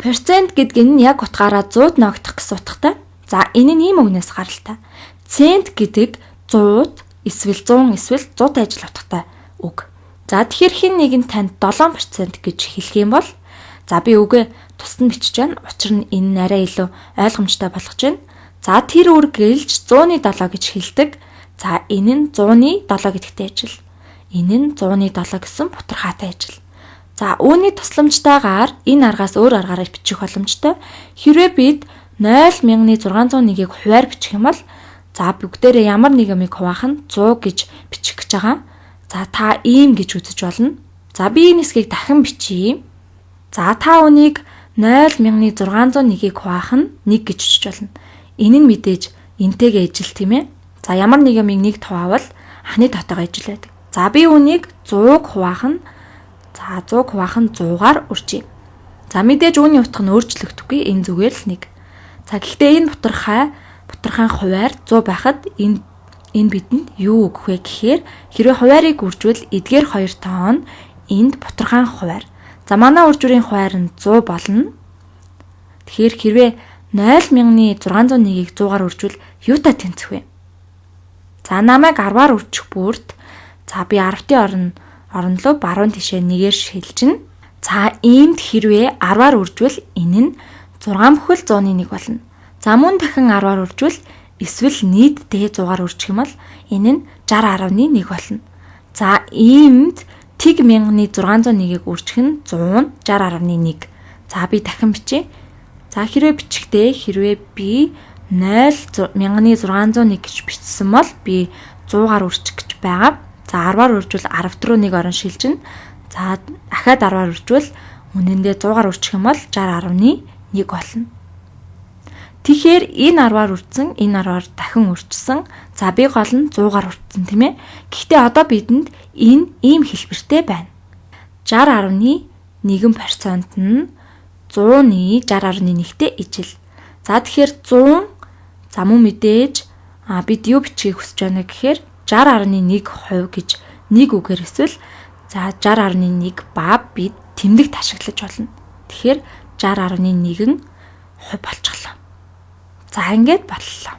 Процент гэдэг нь яг утгаараа 100-д ногдох гэсэн утгатай. За, энэ нь ийм үгнээс гаралтай. Цент гэдэг 100-д эсвэл 100 эсвэл 100 ажил утгатай үг. За, тэгэхээр хэн нэгэн танд 7% гэж хэлэх юм бол за би үгээ тусад нь бичиж байна. Учир нь энэ нь арай илүү ойлгомжтой болгож байна. За, тэр үргэлж 100-ны 7 гэж хэлдэг. За, энэ нь 100-ны 7 гэдэгтэй ажил. Энэ нь 100-ны 7 гэсэн бутархаатай ажил. За, үүний тусламжтайгаар энэ аргаас өөр аргаараа бичих боломжтой. Хэрвээ бид 0.601-ийг хувиар бичих юм бол за бүгдээрээ ямар нэг юмыг хуваах нь 100 гэж бичих гэж байгаа. За, та ийм гэж үзэж болно. За, би энэ хэсгийг дахин бичье. За, та үнийг 0.601-ийг хуваах нь 1 гэж бичиж болно. Энэ нь мэдээж энтэйгээ ижил, тийм ээ. За, ямар нэг юмыг 1 хуваавал анхны тоотойгоо ижил байдаг. За, би үнийг 100-г хуваах нь за 100-г хуваах нь 100-аар үржие. За, мэдээж үүний утга нь өөрчлөгдөхгүй, энэ зүгээр л 1. За, гэхдээ энэ бутархайн хувиар 100 байхад энэ бидэнд юу өгөх вэ гэхээр хэрвээ хувиарыг үржвэл эдгээр хоёр тоон энд бутархайн хувиар. За, манай үржвэрийн хувиар нь 100 болно. Тэгэхээр хэрвээ 0.601-ийг 100-аар үржвэл юутай тэнцэх вэ? За, намайг 10-аар үржих бүрт за би 10-ын орон руу баруун тишээ 1-ээр шилжинэ. За, иймд хэрвээ 10-аар үржвэл энэ нь 6,101 болно. За, мөн дахин 10-аар үржвэл эсвэл нийтдээ 100-аар үржих юм бол энэ нь 60.1 болно. За, иймд тэг 1601-ийг үржих нь 160.1. За, би дахин бичье. За, хэрвээ бичихдээ хэрвээ би 0.601 гэж бичсэн бол би 100-аар үржих гэж байгаа. За, 10-аар үржвэл 10 руу 1 орон шилжинэ. За, дахиад 10-аар үржвэл үнэндээ 100-аар үржих юм бол 60.1 болно. Тэгэхээр энэ 10-аар үржсэн, энэ 10-аар дахин үржсэн. За, би гол нь 100-аар үржсэн, тийм ээ. Гэхдээ одоо бидэнд энэ ийм хэлбэртэй байна. 60.1% нь 100-ны 60.1-тэй ижил. За, тэгэхээр 100 за мөн мэдээж бид юу бичихийг хүсэж байна гэхээр 60.1% гэж нэг үгээр эсвэл за 60.1 ба бид тэмдэгт ашиглаж болно. Тэгэхээр 60.1% болчихлоо. За, ингээд боллоо.